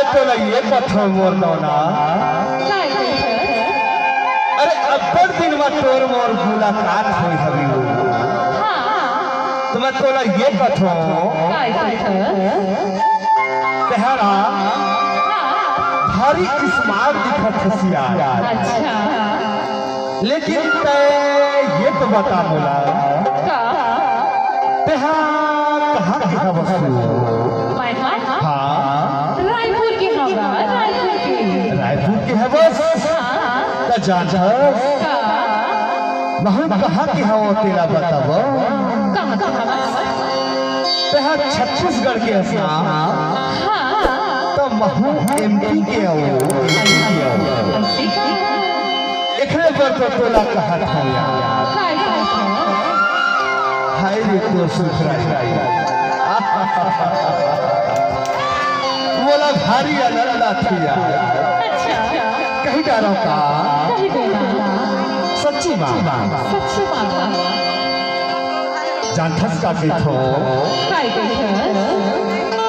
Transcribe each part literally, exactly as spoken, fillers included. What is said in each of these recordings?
तोला ये कथों मोर नौना। काय कथस? अरे अब्बड़ दिन म तोर मोर मुलाकात होय हवे। हाँ। त मैं तोला ये कथों। काय कथस? तेंहा ना हाँ। भारी smart दिखत हस यार। अच्छा। लेकिन तैं ये तो बता मोला। का? तेंहा कहाँ के हवस? मैं, हाँ? हाँ। रायपुर के हवस, रायपुर के। रायपुर के हवस? हाँ। त जानथस? का? महूँ कहाँ के हवं तेला बतावव। कहाँ के हवस? तेंहा छत्तीसगढ़ के हस ना? हाँ। त महूँ एमपी के हवं, एमपी के हवं। ऐसे का? एकरे बर तो तोला कहत हवं यार। काय कहत हवस? हाय रे तोर सुघराई। मोला भारी आनंद आथे यार। अच्छा। कहि डारंव का? कहि डारंव। सच्ची बात। सच्ची बात। जानथस का कहिथों? काय कहिथस?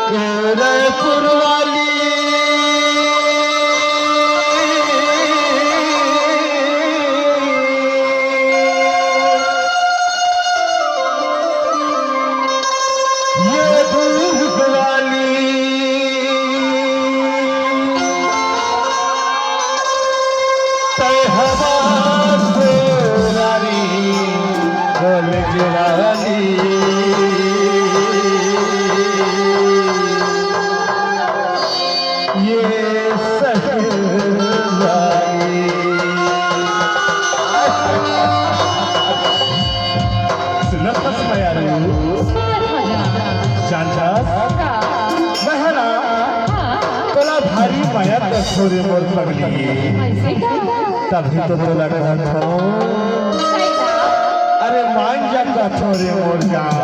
ए रायपुर वाली, ये दुर्ग वाली, तैं हवस रानी, कॉलेज वाली। ये सहजाई। सुनत हस मयारू? सुनत हस ना। जानथस? का? मैं ह ना, हाँ। तोला भारी मया करथों रे मोर पगली। ऐसे का? तभी तो तोला कहत हवं। अरे मान जा कथों रे मोर जान।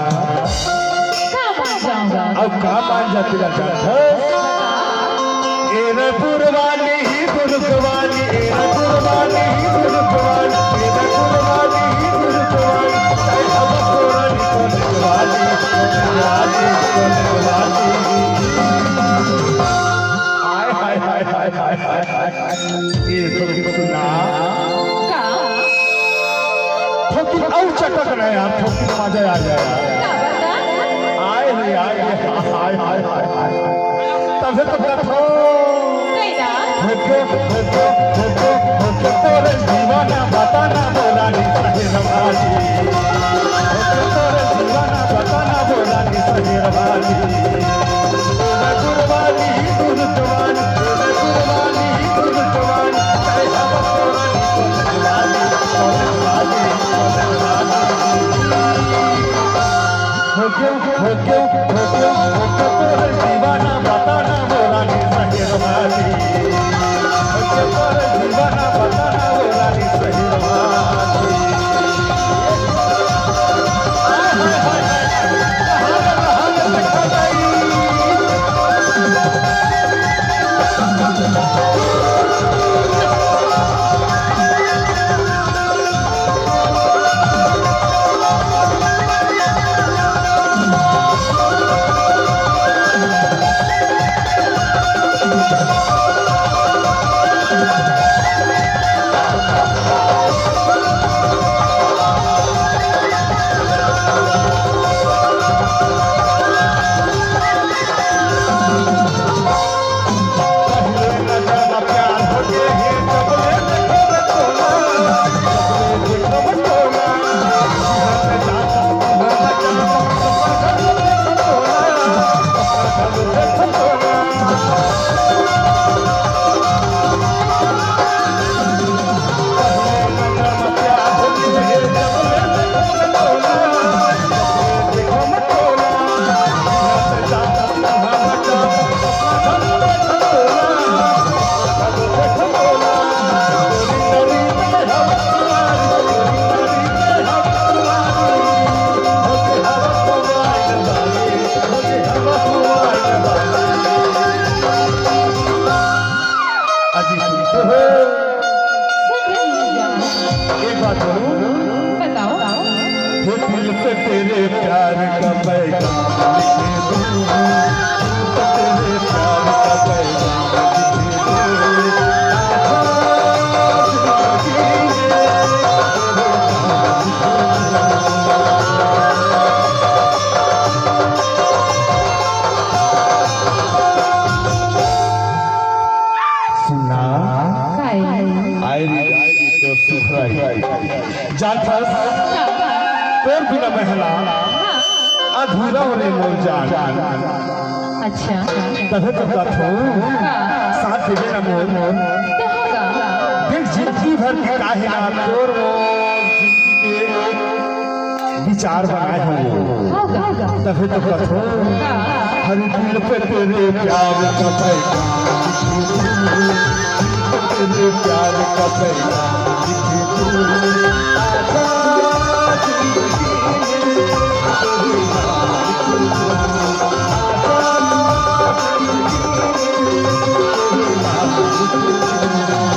का मान जावंव? अब का मान जा तेला जानथस? ए रायपुर वाली ही दुर्ग वाली, ए रायपुर वाली ही दुर्ग वाली, ए रायपुर वाली ही दुर्ग वाली, तैं हवस रानी कॉलेज वाली, कॉलेज वाली, कॉलेज वाली। हाय, हाय, हाय। ये तो सुना। का? थोकिन अउ चटक ना यार, थोकिन मजा आ जाए यार। का बता? आय रे, आय रे, हाय, हाय, हाय, हाय, हाय। तभे तो कथों। कैला? होके, होके, होके, होके तोरे दीवाना, बता ना मोर रानी सहरवाली। होके तोरे दीवाना, बता ना मोर रानी सहरवाली। बिना महला हाँ। अधूरा हो रे मोर जान। अच्छा। तभे तो कथो हाँ। साथ देवे ना मोर। तो होगा। देख जिंदगी भर के काहे ना तोर मोर जिंदगी के विचार बनाए हो। होगा। तभे तो कथो हाँ। हर दिल पे तेरे प्यार का पैगाम लिख दूं। तेरे प्यार का पैगाम लिख दूं। आजा जिंदगी में तेरे नाम लिख दूं। आजा जिंदगी में तेरे नाम लिख दूं।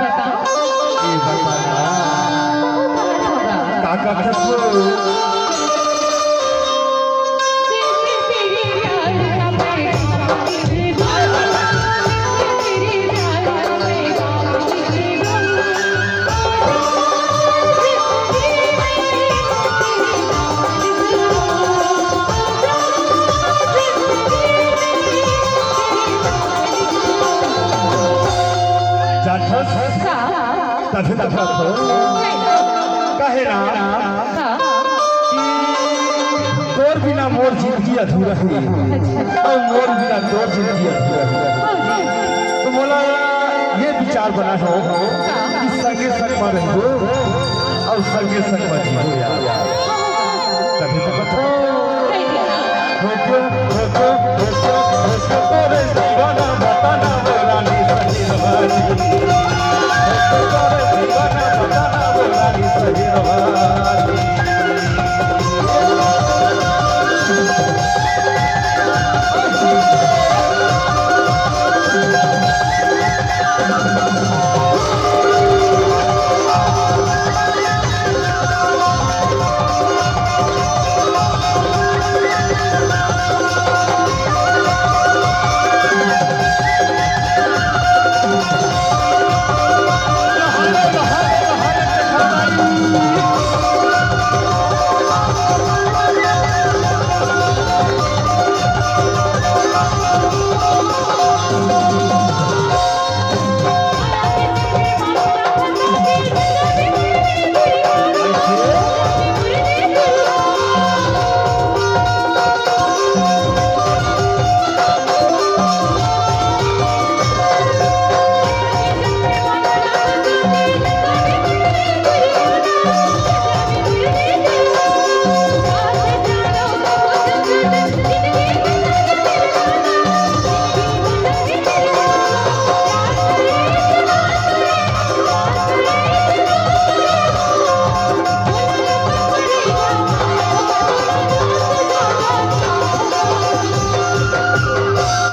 बताओ। ये बताना। बहुत हद होगा। का का खसो? जाथस? का? तभे तभे तो। काहे ना? का? तोर बिना मोर जिंदगी अधूरा हे। अच्छा। अउ मोर बिना तोर जिंदगी अधूरा हे। हाँ जी। तो मोला ये विचार बना हो हाँ। कि संगे संग मा रहिबो अउ संगे संग मा जीबो यार। तभे तो कथो। सही कहा। हो गयो, हो गयो, हो गयो, हो गयो, तोरे दीवाना बताना वो रानी सही रहा जी। हो गयो, तोरे दीवाना बताना वो रानी सही रहा।